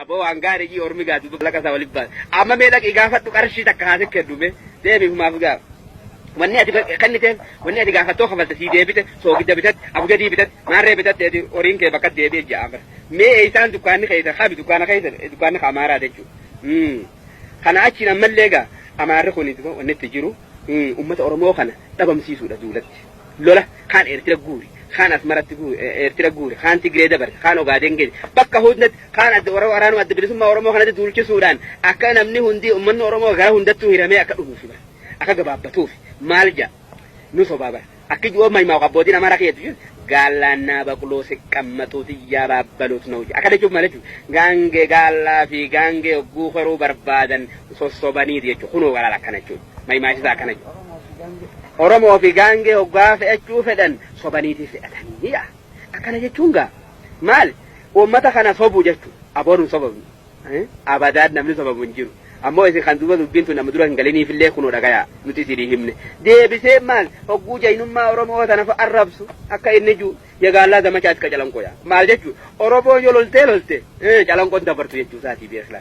Aboo waan gaarii jii ormi gaa duuba laqa isaa waliif baase. Amma mee dhaqii gaafadhu qarshii takka haa kennu mee deemi humaaf gaa. Wanni ati kenniteef wanni ati gaafattoo kafalte sii deebite soogidda bitatte abujadii bitatte maarree bitatte ati horiin kee bakka deebi'e ja'a bara. Mee eessaan dukkaanni keessa kabi dukkaana keessa dukkaanni ka amaaraa jechuudha. Kana achiin ammallee gaa amaarri kun wanni itti jiru uummata Oromoo kana dhabamsiisuudha duulatti. Lola kaan Eertira guuri, kaan Asmaratti guuri, Eertira guuri, kaan Tigree dabarse, kaan Ogaadeen geesse. Bakka hundatti kaan adda waraanuma adda bilisummaa Oromoo kanatti duulchisuudhaan akka namni hundi uummanni Oromoo gara hundattuu hiramee akka dhumuuf bara. Akka gabaabbatuuf maal ja'a nu sobaa bara. Akki ji'oo maymaa abbootiin Amaaraa keessa jiru gaallaannaa baqloo siqqammaxuuti yabaabbaluut na'u jedha. Akka jechuun maal jechuudha? Gaangee gaallaa fi gaangee hogguu horuu barbaadan sossobaniiti jechuudha. Kunoo galaala akkana jechuudha. Maymaasisaa akkana jechuudha. Oromoo fi gaangee hoggaa fe'achuu fedhan sobaniiti fe'atanii yaa. Akkana jechuun gaa maal uummata kana sobu jechuudha. Aboon hin sobamnu. Abadaan namni sobamu hin jiru. Ammoo isin kan duuba dubbiin tun nama dura hin galiniifillee kunoo dhagayaa nuti isinii himne. Deebisee maal hogguu jaynummaa Oromoo tana arrabsu akka inni jiru yagaallaa zamachaa iska calanqoo yaa. Maal jechuudha Oromoon yoo loltee lolte calanqoon dabartu jechuu isaatii beekla.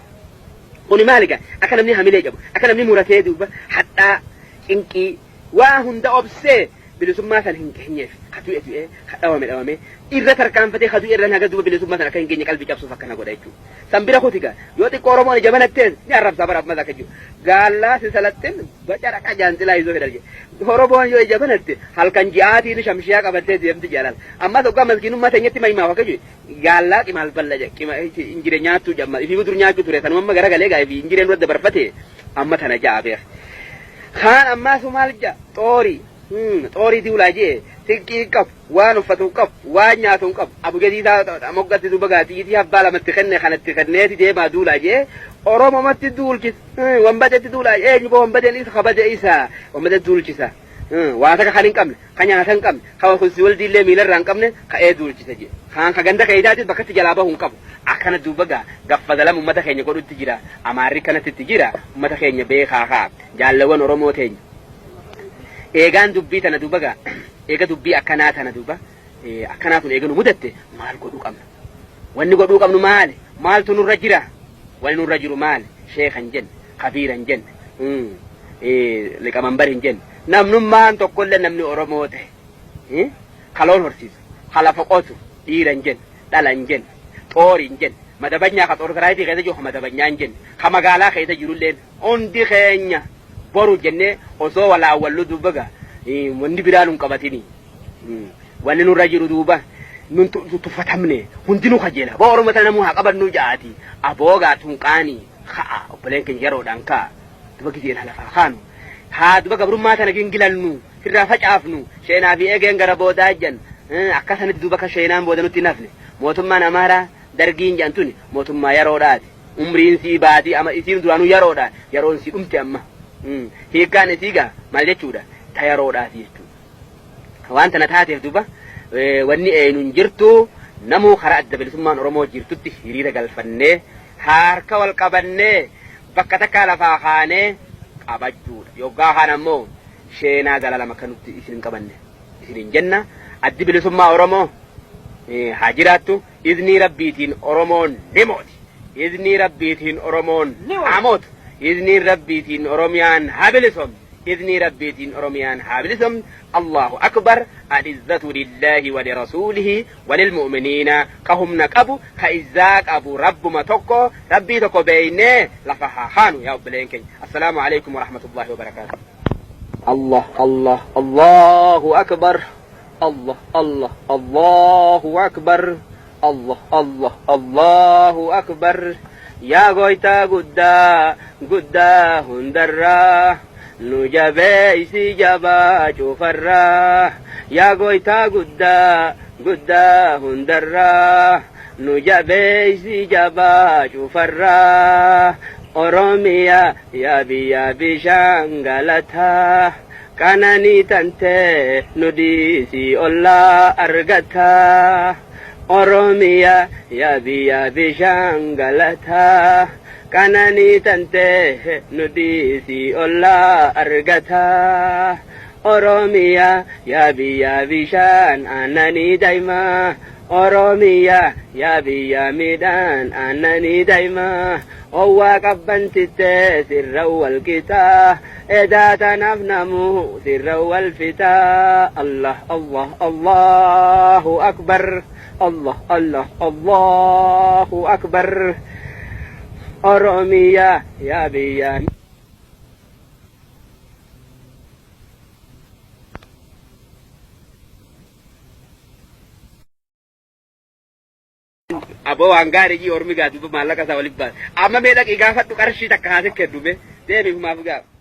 Kuni maali gaa akka namni hamilee qabu akka namni muratee duuba hadhaa cinqii waa hunda obsee bilisummaa san hin geenyeef ka du'e du'ee ka dhawame dhawame irra tarkaanfatee ka du'e irra haga duuba bilisummaa san akka hin geenye qalbii cabsuuf akkana godha jechuudha. San bira kuti gaa yoo xiqqoo Oromoon ija banattees ni arrabsaa bara ammas akka jiru. Gaallaa si salattin baca raqa jaanxilaa izoo fedhal jedhe. Oromoon yoo ija banatte halkan ji'aatiin shamshiyaa qabattee deemti jaalala. Ammas hoggaa maskiinummaa teenyatti mahimaaf akka jiru gaallaa qimaal balla jedhe qima injire nyaattuu jamma ifii dur nyaachuu ture sanuma gara galee gaa ifii injireen dura dabarfate amma tana ja'a beek. Kaan ammaa maal ja'a xoorii xoorii diulaa jee xiqqii qabu waan uffatu qabu waan nyaatu hin qabu abujadii isaa moggatti duuba gaa xiyyitii abbaa lamatti kenne kanatti kenneeti deemaa duulaa jee oromomatti duulchisa wanbadetti duulaa eenyu boo wanbadeen isa kabade isa wanbade duulchisa waa takka kan hin qabne ka nyaata hin qabne ka kunsi waldiillee miilarraa hin qabne ka'ee duulchisa jee kaan ka ganda keeysaatis bakkatti jalaa bahu hin qabu akkana duuba gaa gaffadalam ummata keenya godhutti jira amaarri kanatti itti jira ummata keenya beekaa kaa jaalawwan Oromoo teenya. Eegaan dubbii tana duuba gaa eega dubbii akkanaa tana duuba akkanaa tun eega nu mudatte maal godhuu qabna? Wanni godhuu qabnu maali? Maaltu nurra jira? Wanni nurra jiru maali? Sheeka hin jenne, kabiira hin jenne, liqamanbar hin jenne. Namnummaan tokkollee namni Oromoo ta'e ka loon horsiisu, ka lafa qotu dhiira hin jenne, dhala hin jenne, xoori hin jenne, madabanyaa ka xoor saraayitii keessa jiru ka madabanyaa hin jenne, ka magaalaa keessa jirulleen hundi keenya boru jennee osoo walaawwallu duuba gaa wanni biraa nun qabatini. Wanni nurra jiru duuba nun tuffatamne hundinuu kajeela. Boo Oromoo tana namuu haa qabannu ja'aati. Aboo gaa tunqaanii ka'a obboleen keenya yeroodhaan ka'a. Duba gizeen halafaa kaanu. Haa duba gabrummaa tana gingilannu irraa facaafnu sheenaa fi eegeen gara boodaa jan akka sanitti duuba akka sheenaan booda nutti hin hafne. Mootummaan Amaaraa dargiin jedhan tuni mootummaa yeroodhaati. Umriin sii baatii ama isiin duraanuu yeroodha yeroon sii dhumte amma. Hiikkaan isii gaa maal jechuudha ta yeroodhaati jechuudha. Waan tana taateef duuba wanni eenyuun jirtu namuu karaa adda bilisummaan Oromoo jirtutti hiriira galfannee harka wal qabannee bakka takkaa lafaa kaanee qabachuudha. Yoggaa kaan ammoo sheenaa zalalama akka nutti isin hin qabanne isin hin jenna. Addi bilisummaa Oromoo haa jiraattu. Iznii Rabbiitiin Oromoon ni mooti. Iznii Rabbiitiin Oromoon haa mootu. Izniin Rabbiitiin Oromiyaan haa bilisoomtu. Iznii Rabbiitiin Oromiyaan haa bilisoomtu. Allahu akbar. Al-izzatu lillahi wa lirasuulihi wa lilmu'miniina. Ka humna qabu, ka izzaa qabu Rabbuma tokko, Rabbii tokko beeynee lafa haa kaanu yaa obboleen keenya. Assalaamu alaikum wa rahmatullahi wa barakaatuh. Allah Allah Allahu akbar. Allah Allah Allahu akbar Allah Allah Allahu akbar yaa goytaa guddaa guddaa hundarraa nu jabeeysi jabaa cufarraa yaa goytaa guddaa guddaa hundarraa nu jabeeysi jabaa cufarraa Oromiyaa yaa biyya bishaan galataa qananii tantee nu dhiisii ollaa argataa Oromiyaa yaa biyya bishaan galataa qananii tantee nu dhiisii ollaa argataa Oromiyaa yaa biyya bishaan aannanii daa'imaa. Oromiyaa yaa biyya midhaan aannanii daa'imaa owwaa qabbantittee sirra wal qixaa edaa tanaaf namuu sirra wal fixaa Allah Allah Allahu akbar Allah Allah Allahu akbar Oromiyaa yaa biyya Aboo waan gaarii jii ormi gaa duuba maallaqa isaa walitti baase. Amma mee dhaqii gaafadhu qarshii takka haa sitti kennu mee deemi humaaf gaaf.